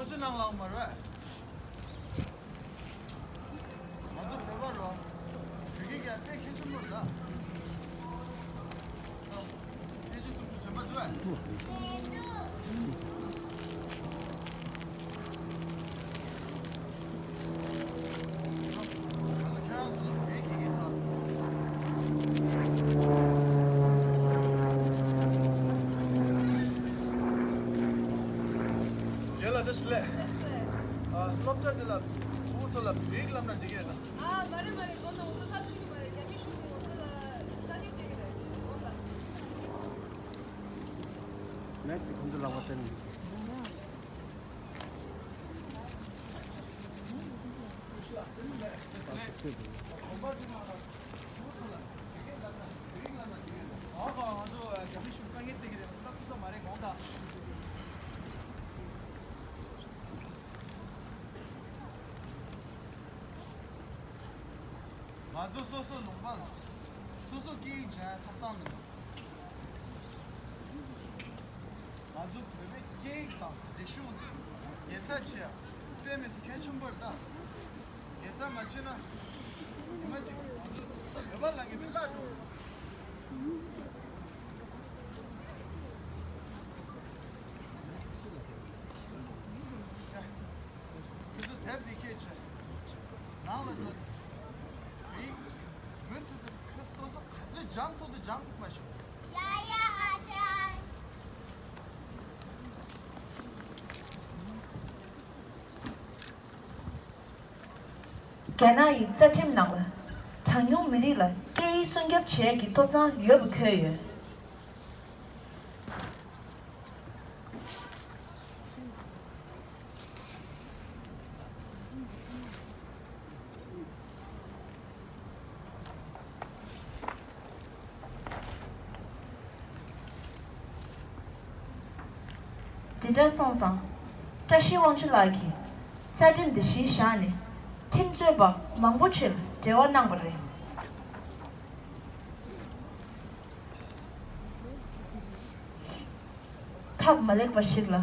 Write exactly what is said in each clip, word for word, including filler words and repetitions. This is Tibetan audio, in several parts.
ཚོ་ནང་ལ་མ་རེད། ང་ཚོ་བོད་པ་རོ། བོད་སྐད་ཀྱང་དཔེ་མཁས་ཆེན་པོ་རེད་ད། སེ་ཆུ་སུམ་ཅུ་དྲན་པ་ཚོ། ཁྱེད་རང་ཚོ་ལ་བོད་སྐད་ཀྱི་ཚ། ཡ་ལ་བཀྲ་ཤིས་བདེ་ལེགས། ཨ། སློབ་གྲྭ་འདི་ལ་ཕྲུ་གུ་ཚོ་ལ་བོད་ཡིག་བསླབ་ན་འགྲིག་གི་རེད་ད། ཨ། མ་རེད་མ་རེད། དགོངས་དག་ང་ཚོ་བསླབ་ཤེས་ཀྱི་མ་རེད། རྒྱ་མི་གཞུང་གིས་ང་ཚོ་ལ་ས་ཆ་བྱེད་ཀྱི་རེད། དགོངས་དག་མེད་ཀྱི་ཁོང་ཚོ་ལག་པ་བསྟན་ནས། ང་ཚོ་སོ་སོ་ལུང་པ་ལ་སོ་སོ་སྐད་ཡིག་སྦྱང་ཡ་ཐོབ་ཐང་མི་འདུག་ང་ཚོ་བོད་པའི་སྐད་ཡིག་དང་རིག་གཞུང་དེ་དགེ་རྩ་ཆེ་ཡ། དཔེ་མི་སྲིད་གལ་ཆེན་པོ་རེད་ད། དགེ་རྩ་མ་བྱས་ན་ཉི་མ་གཅིག་ང་ཚོ་བོད་པ་ལབ་མཁན་དེ་བརླག་འགྲོ། ཁྱོད་ཚོ་དེབ་འདི་ཁྱེར་བྱས་ནང་ལ་འགྲོ་ནས་བོད་ཡིག་མུ་མཐུད་དུ་ཁྱོད་སོ་སོ་ག་ཚོད་སྦྱང་ཐུབ་ཐུབ་སྦྱང་མ་ཤོག་ཡ་ཡ་ཨ་ཅག་རྒྱ་ནག་ཡི་རྩ་ཁྲིམས་ནང་ལ། གྲངས་ཉུང་མི་རིགས་ལ་སྐད་ཡིག་སྲུང་སྐྱོབ་བྱེད་ཡས་ཀྱི་ཐོབ་ཐང་ཡོད་པ་འཁོད་ཡོད། འདི་འདྲ་སོང་ཙང་། བཀྲ་ཤིས་དབང་ཕྱུག་ལགས་ཀྱིས་རྩ་ཁྲིམས་འདི་གཞི་བཞག་ནས་ཁྲིམས་རྩོད་པ་མང་པོ་ཅིག་ལ་འབྲེལ་བ་གནང་བ་རེད། ཐབས་མ་ལེགས་པ་ཞིག་ལ་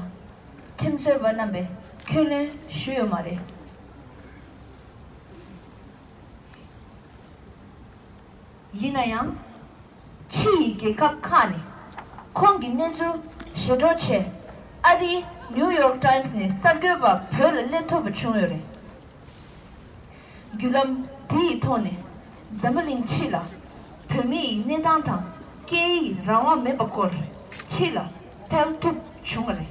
ཁྲིམས་རྩོད་པ་རྣམ་པས་ཁས་ལེན་ཞུས་ཡོད་མ་རེད། ཡིན་ན་ཡང་། ཕྱི་ཡི་རྒྱལ་ཁབ་ཁག་ནས་ཁོང་གི་གནས་ཚུལ་ཞལ་སྤྲོད་ཆེད་ཨ་རིའི་ནིའུ་ཡོག་ཊའིམ་སི་ནས་གསར་འགོད་པ་བོད་ལ་སླེབས་ཐུབ་པ་བྱུང་ཡོད་རེད། བརྒྱུད་ལམ་དེ་ཡི་ཐོག་ནས་འཛམ་བུ་གླིང་སྤྱི་ལ་བོད་མི་ཡི་གནས་སྟངས་དང་སྐད་ཡིག་རང་དབང་མེད་པ་སྐོར་ཕྱི་ལ་ཐལ་ཐུབ་བྱུང་བ་རེད།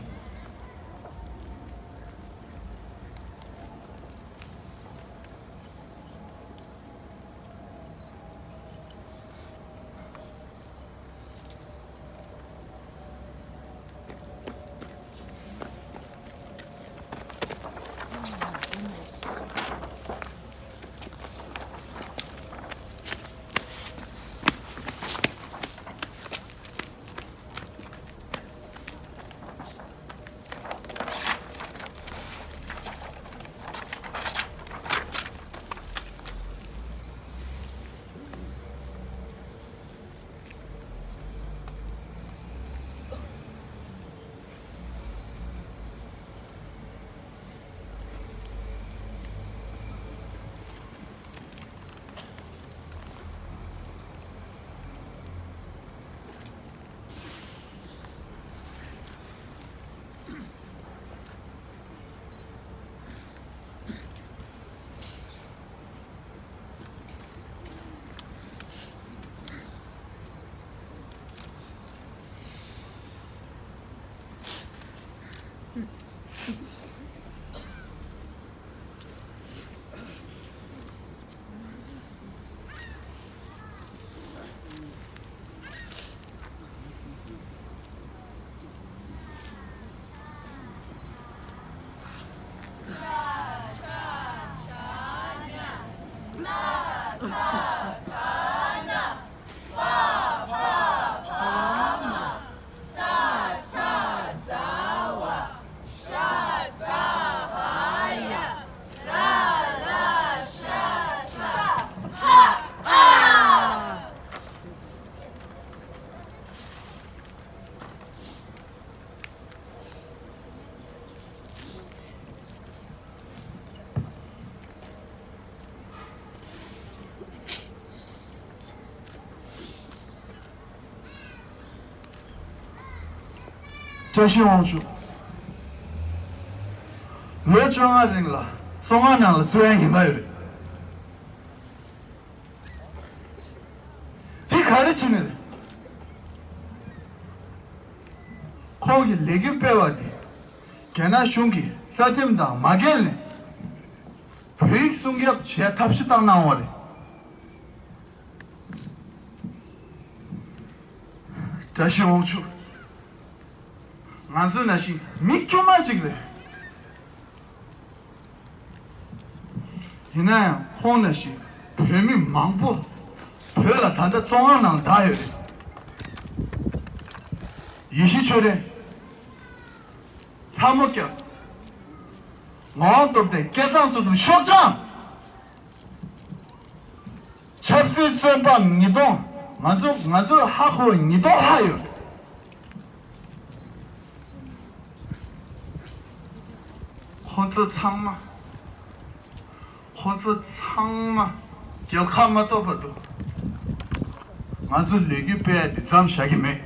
བཀྲ་ཤིས་དབང་ཕྱུག་ལོ་བཅོ་ལྔ་རིང་ལ་བཙོན་ཁང་ནང་ལ་བཙོན་ཡ་ཉེན་ཁ་ཡོད་རེད། དེ་ག་རེ་བྱས་ནས་རེད། ཁོང་གི་ལས་འགུལ་སྤེལ་བ་དེ་རྒྱ་ནག་གཞུང་གི་རྩ་ཁྲིམས་དང་མ་འགལ་ནས་བོད་ཡིག་སྲུང་སྐྱོབ་བྱེད་ཐབས་ཤེས་བཏང་གནང་བ་རེད། བཀྲ་ཤིས་དབང་ཕྱུག་ང་ཚོ་ནང་བཞིན་མི་དཀྱུས་མ་ཅིག་རེད། ཡིན་ན་ཡང་ཁོང་ནང་བཞིན་བོད་མི་མང་པོ་བོད་ལ་ད་ལྟ་བཙོན་ཁང་ནང་བསྡད་ཡོད་རེད། ཡེ་ཤེས་ཆོས་སྒྲོན། ལྷ་མོ་སྐྱབས། ངག་དབང་སྟོབས་ལྡན། སྐལ་བཟང་བསོད་ནམས། ཤོག་བྱང་། ཆབ་སྲིད་བཙོན་པ་ཉིས་སྟོང་། ང་ཚོ་ང་ཚོ་ཧ་གོ་བ་ཉིས་སྟོང་ལྷག་ཡོད། ཁོ་ཚོ་ཚང་མ། ཁོ་ཚོ་ཚང་མ་རྒྱལ་ཁ་མ་ཐོབ་བར་དུ་ང་ཚོ་ལས་འགུལ་སྤེལ་ཡ་དེ་མཚམས་བཞག་གི་མེད།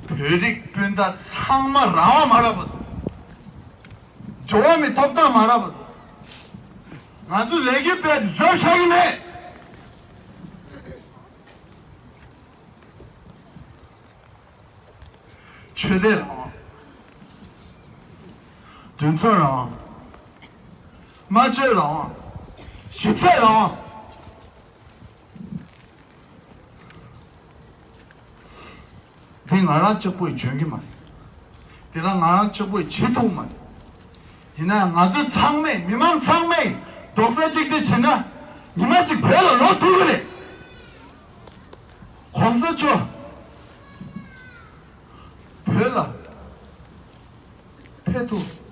བོད་རིགས་སྤུན་ཟླ་ཚང་མ་རང་དབང་མ་རག་པ་དང་། འགྲོ་བ་མིའི་ཐོབ་ཐང་མ་རག་པ་དང་། ང་ཚོ་ལས་འགུལ་སྤེལ་ཏེ་འཛོམས་ཆགས་ཀྱི་མེད། ཆོས་དད་རང་དབང་། འདུ་འཛོམས་རང་དབང་། སྨྲ་བརྗོད་རང་དབང་། ཞིབ་འཚོལ་རང་དབང་། དེ་ང་རང་གཅིག་པུས་འཇོན་གྱི་མ་རེད། དེ་ལ་ང་རང་གཅིག་པུས་བྱེད་ཐུབ་མ་རེད། ཡིན་ན་ང་ཚོ་ཚང་མས། མི་མང་ཚང་མས་རྡོག་རྩ་གཅིག་སྒྲིལ་བྱས་ན་ཉི་མ་གཅིག་བོད་ལ་ལོག་ཐུབ་ཀྱི་རེད། གོང་ས་མཆོག་བོད་ལ་ཕེབས་ཐུབ།